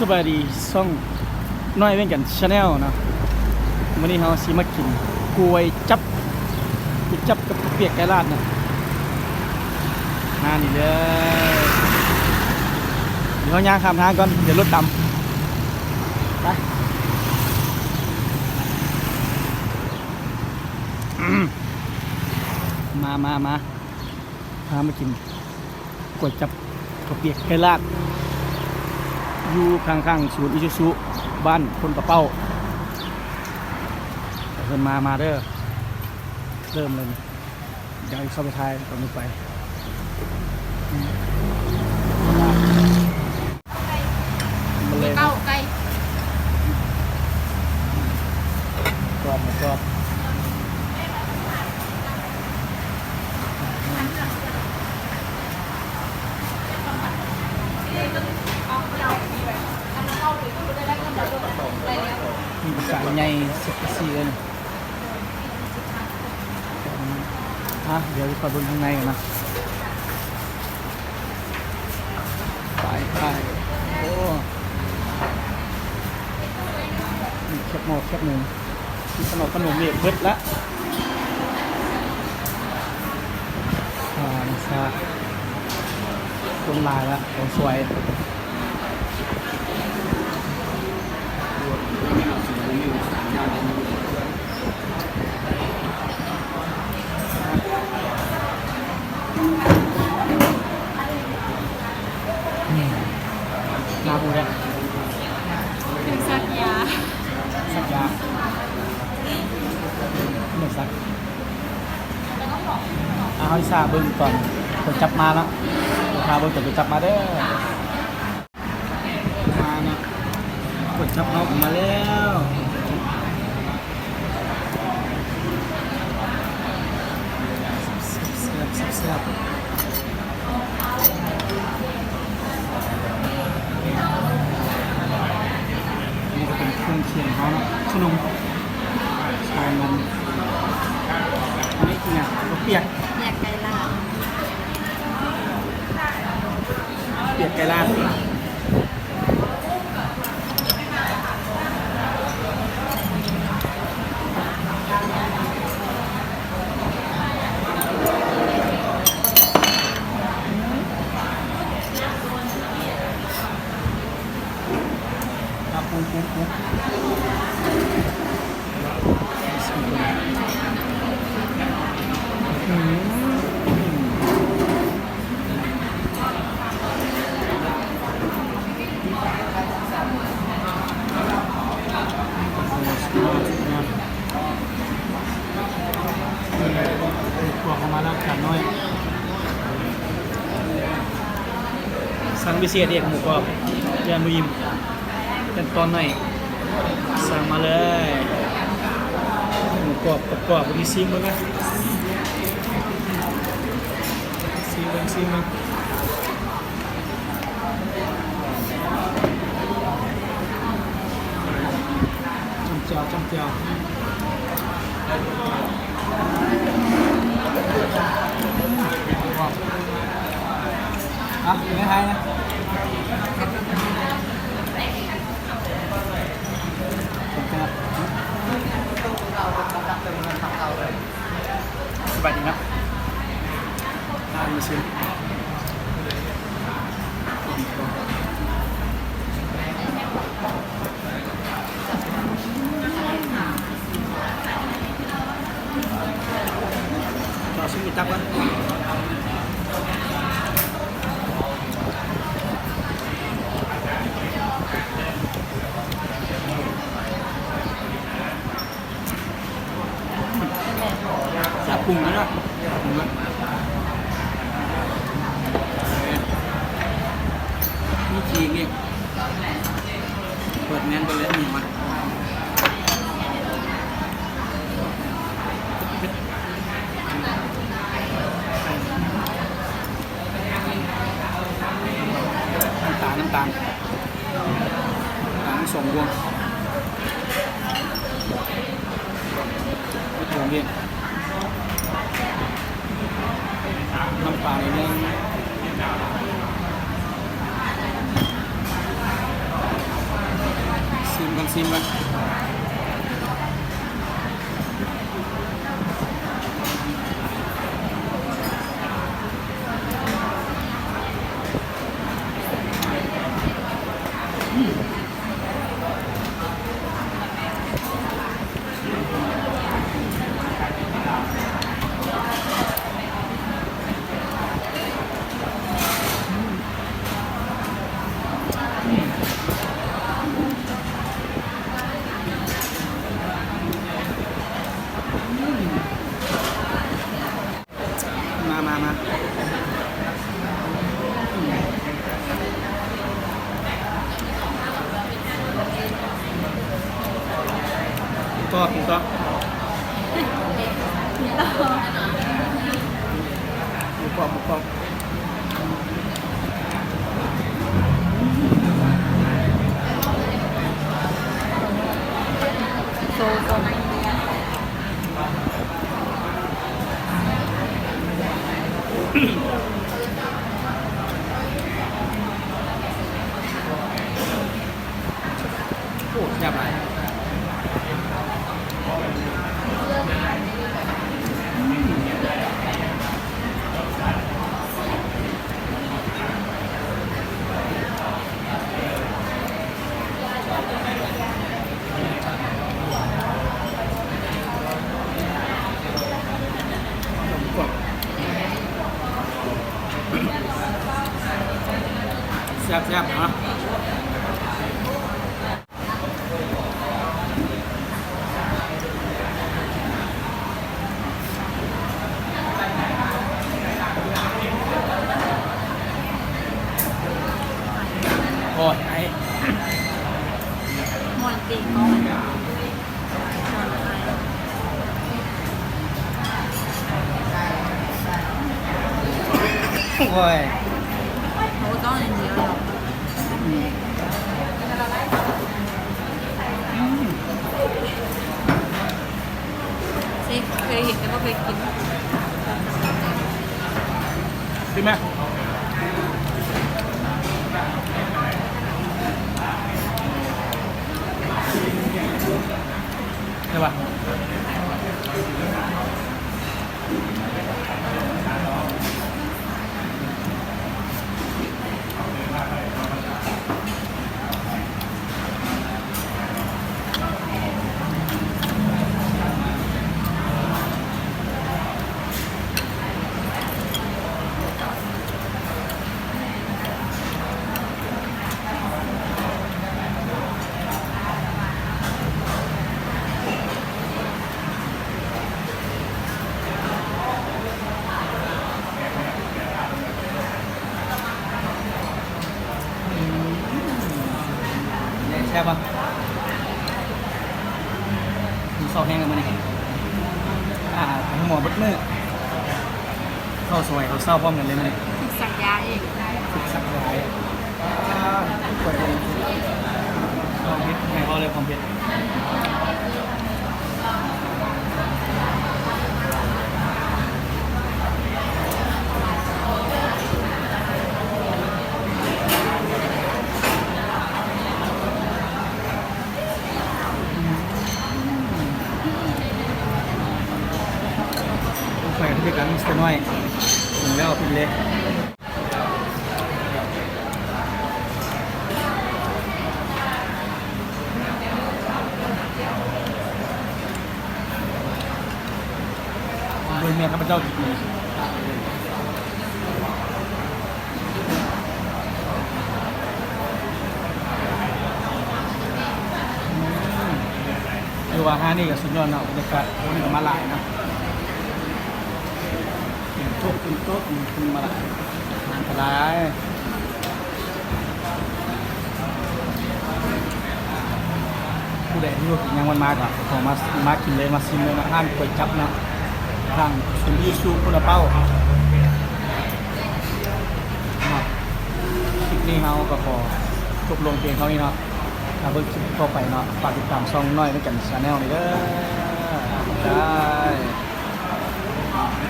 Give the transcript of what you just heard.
ສະບາຍດີ ຊ່ອງນ້ອຍວຽງຈັນ Channel ເນາະ. ມື້ນີ້ເຮົາຊິມາກິນກວຍຈັບ ກວຍຈັບກັບເຂົ້າປຽກໄກ່ລາດເນາະ. ມານີ້ເດີ ດຽວເຮົາຍ່າງຂ້າມທາງກ່ອນ ດຽວລົດຕຳ. ໄປ ມາ ມາ ມາ ພາມາກິນ ກວຍຈັບເຂົ້າປຽກໄກ່ລາດ ຢູ່ຂ້າງໆສູນອີຊູຊູ ບ້ານໂພນປາເປົ້າ. ເພິ່ນມາ ມາເດີ ເລີ່ມເລີຍນີ້. ດຽວເຂົ້າໄປຖ່າຍຕອນນີ້ໄປ. ມາເລີຍ ເຂົ້າໄກ່ ກອບ ໝູກອບ. ມີບັກສາວໃຫຍ່ ເຊັກຊີເລີຍ. ອ່ະ ດຽວໄປເບິ່ງຂ້າງໃນກັນນະ. ໄປ ໄປ ໂອ້ ມີແຄບໝໍ້ແຄບໜຶ່ງ ມີຂະໜົມ ຂະໜົມນີ້ເບິດລະ. ອ່າ ນີ້ຊະ ຄົນຫຼາຍລະ ຄົນສວຍ. ອືມ ໜ້າຜູ້ໃດ? ເປັນສັກຢາ ສັກຢາ ເປັນສັກ. ອ່າ ເຮົາຊິຖ້າເບິ່ງຕອນເພິ່ນຈັບມາເນາະ ຖ້າເບິ່ງຕອນເພິ່ນຈັບມາເດີ. ມາເນາະ ກວຍຈັບເຮົາອອກມາແລ້ວ. ແຊບໆ ແຊບໆ ນີ້ກໍເປັນເຄື່ອງຄຽງເຮົາເນາະ ຂະໜົມ ຂະໜົມ. ອັນນີ້ຄືຫຍັງ? ເຂົ້າປຽກ ປຽກໄກ່ລາດ ປຽກໄກ່ລາດ. ອ່ະ ປຸງ ປຸງ ປຸງ. ອືມ ໂອ້ ສຸດຍອດ ສຸດຍອດ. ພວກເຮົາມາແລ້ວ ຈານນ້ອຍ. ສັ່ງພິເສດອີກ ໝູກອບ ຢ້ານບໍ່ອີ່ມ ແຕ່ຕອນໃນ ສັ່ງມາເລີຍ ໝູກອບ ກອບໆ. ມື້ນີ້ຊີມເບິ່ງນະ ຊີມເບິ່ງ ຊີມເບິ່ງ. ຈ້ຳແຈ່ວ ຈ້ຳແຈ່ວ. ອ່ະ ໄປຖ່າຍນະ. ສະບາຍດີເນາະ ມາຊິມ. ລອຊິມອີກຕັບກ່ອນ. ແຊບ ປຸງແລ້ວເນາະ ປຸງແລ້ວ ມີຂີງອີກ ເປີດແມ່ນເບິ່ງແລ້ວມີຫຍັງວະ ນ້ຳຕານ ນ້ຳຕານ. ອ່າ ທັງສອງບ່ວງ ບ່ວງນີ້ ນ້ຳປາໜ້ອຍໜຶ່ງ. ຊິມກ່ອນ. ມາ ມາ ມາ ກິນຕໍ່ ກິນຕໍ່ ກິນຕໍ່ ໝູກອບ ໝູກອບ. ໂຊ ໂຊ ໂອ້ ແຊບຫຼາຍ. ແຊບໆ ເນາະ. ໂອ້ຍ ໄອ້ ມ່ວນຕີກ້ອງ ໂອ້ຍ ໂອ້ ຕ້ອງຢ່າງດຽວເນາະ. ອືມ ຊິເຄີຍເຫັນແຕ່ບໍ່ເຄີຍກິນ. ກິນໄໝ? ແຊບປະ? ແຊບບໍ່? ຫິວເຊົາແຮງເລີຍມື້ນີ້ ອາຫານໂຮງໝໍເບິດມື້. ເຂົ້າສວຍເຂົ້າເຊົ້າພ້ອມກັນເລີຍມື້ນີ້ ຖືກສັກຢາອີກ ຖືກສັກຢາອີກ. ຄວາມເຜັດ ໃຫ້ເວົ້າເລີຍ ຄວາມເຜັດ. ໄປຄືກັນ ມິສເຕີນ້ອຍ ເບິ່ງແລ້ວຟິນເລີຍ. ໂດຍແມ່ຂ້າພະເຈົ້າກິນເອງ. ອືມ ຖືວ່າຮ້ານນີ້ກໍສຸດຍອດເນາະ ບັນຍາກາດຄົນກໍມາຫຼາຍເນາະ ເຕັມໂຕະ ເຕັມໂຕະ ຄົນມາຫຼາຍ ຮ້ານກໍຫຼາຍ. ຜູ້ໃດທີ່ບໍ່ກິນຫຍັງມັນມາກໍຂໍມາ ມາກິນເລີຍ ມາຊິມເລີຍເນາະ ຮ້ານກ໋ວຍຈັບເນາະ ທາງສຸນອີສຸຄຸນລະເປົ້າເນາະ. ຄລິບນີ້ເຮົາກໍຂໍຈົບລົງພຽງເທົ່ານີ້ເນາະ ຖ້າເບິ່ງຄລິບຕໍ່ໄປເນາະ ຝາກຕິດຕາມຊ່ອງນ້ອຍນຳກັນ Channel ນີ້ເດີ ບາຍບາຍ.